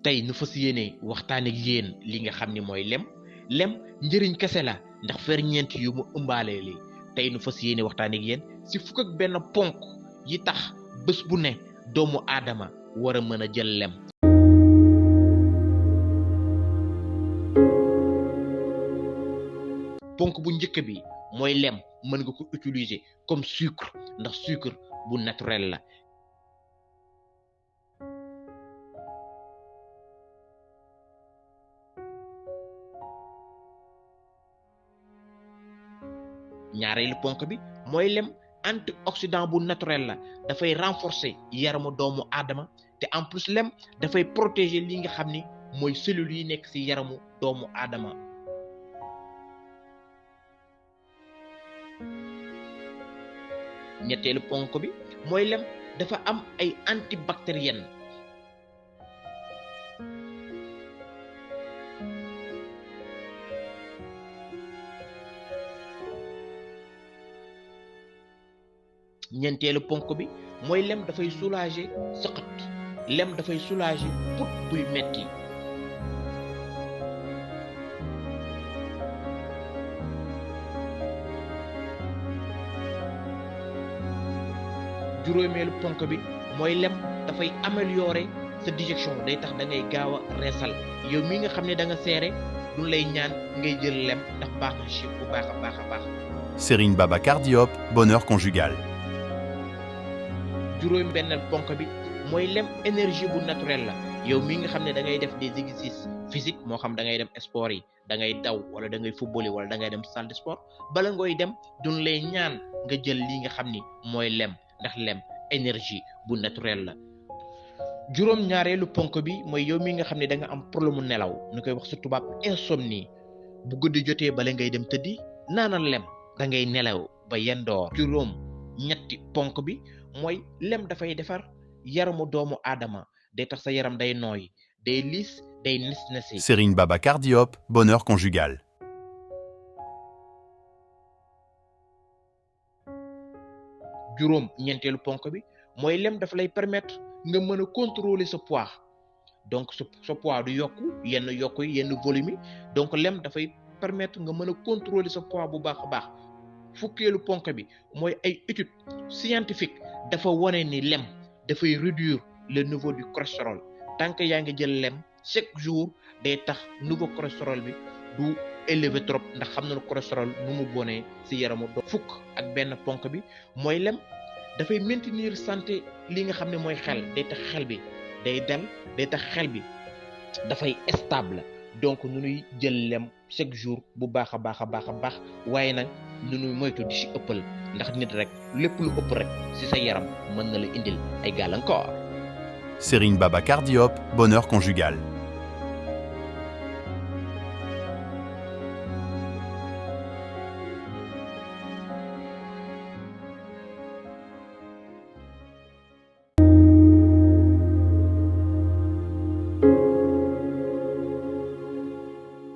tey nu fas yéene waxtaan ak yéen li nga xam ni mooy lem njëriñ kese la ndax ferñeent yu mu ëmbaale li tey nu fas yéene waxtaan ak yéen si fukk ak benn ponk yi tax bés bu ne doomu aadama war a mën a jël lem. ponk bu njëkk bi mooy lem mën nga ko utiliser comme sucre ndax sucre bu naturel la. ñaareelu ponk bi mooy lem antioxydant bu naturel la dafay renforcer yaramu doomu aadama te en plus lem dafay protéger li nga xam ni mooy cellules yi nekk ci yaramu doomu aadama. ñetteelu ponk bi mooy lem dafa am ay antibactérienne. ñeenteelu ponk bi mooy lem dafay soulager sëqët lem dafay soulager put buy metti. juróomeelu ponk bi mooy lem dafay améliorer sa digestion day tax da ngay gaaw a reesal yow mi nga xam ne da nga seere du lay ñaan ngay jël lem ndax baax na ci bu baax a baax a baax. Serigne Babacar Diop, bonheur conjugal. juróom benneel ponk bi mooy lem énergie bu naturel la yow mi nga xam ne da ngay def des exercices physiques moo xam da ngay dem sport yi da ngay daw wala da ngay football yi wala da ngay dem salle de sport bala ngoy dem duñ lay ñaan nga jël li nga xam ni mooy lem ndax lem énergie bu naturel la. juróom ñaareelu ponk bi mooy yow mi nga xam ne da nga am problème mu nelaw ñu koy wax sa tubaab insomnie bu guddi jotee bala ngay dem tëddi naanal lem da ngay nelaw ba yendoor. juróom ñetti ponk bi mooy lem dafay defar yaramu doomu aadama day tax sa yaram day nooy day liis day nes-nesi. Serigne Babacar Diop, bonheur conjugal. juróom ñeenteelu ponk bi mooy lem dafa lay permettre nga mën a contrôler sa poids donc sa poids du yokku yenn yokku yi yenn volume yi donc lem dafay permettre nga mën a contrôler sa poids bu baax a baax. fukkeelu ponk bi mooy ay étude scientifique dafa wone ni lem dafay réduire le niveau du cholestérol tant que yaa ngi jël lem chaque jour day tax niveau cholestérol bi du élevé trop ndax xam na ne cholestérol nu mu bonee ci yaramu do fukk ak benn ponk bi mooy lem dafay maintenir santé li nga xam ne mooy xel day tax xel bi day dal day tax xel bi dafay stable donc nu ñuy jël lem chaque jour bu baax a baax a baax a baax waaye nag nu ñuy moytu di ci ëppal ndax nit rek lépp lu ëpp rek ci sa yaram mën na la indil ay gàllankoor. Serigne Babacar Diop, bonheur conjugal.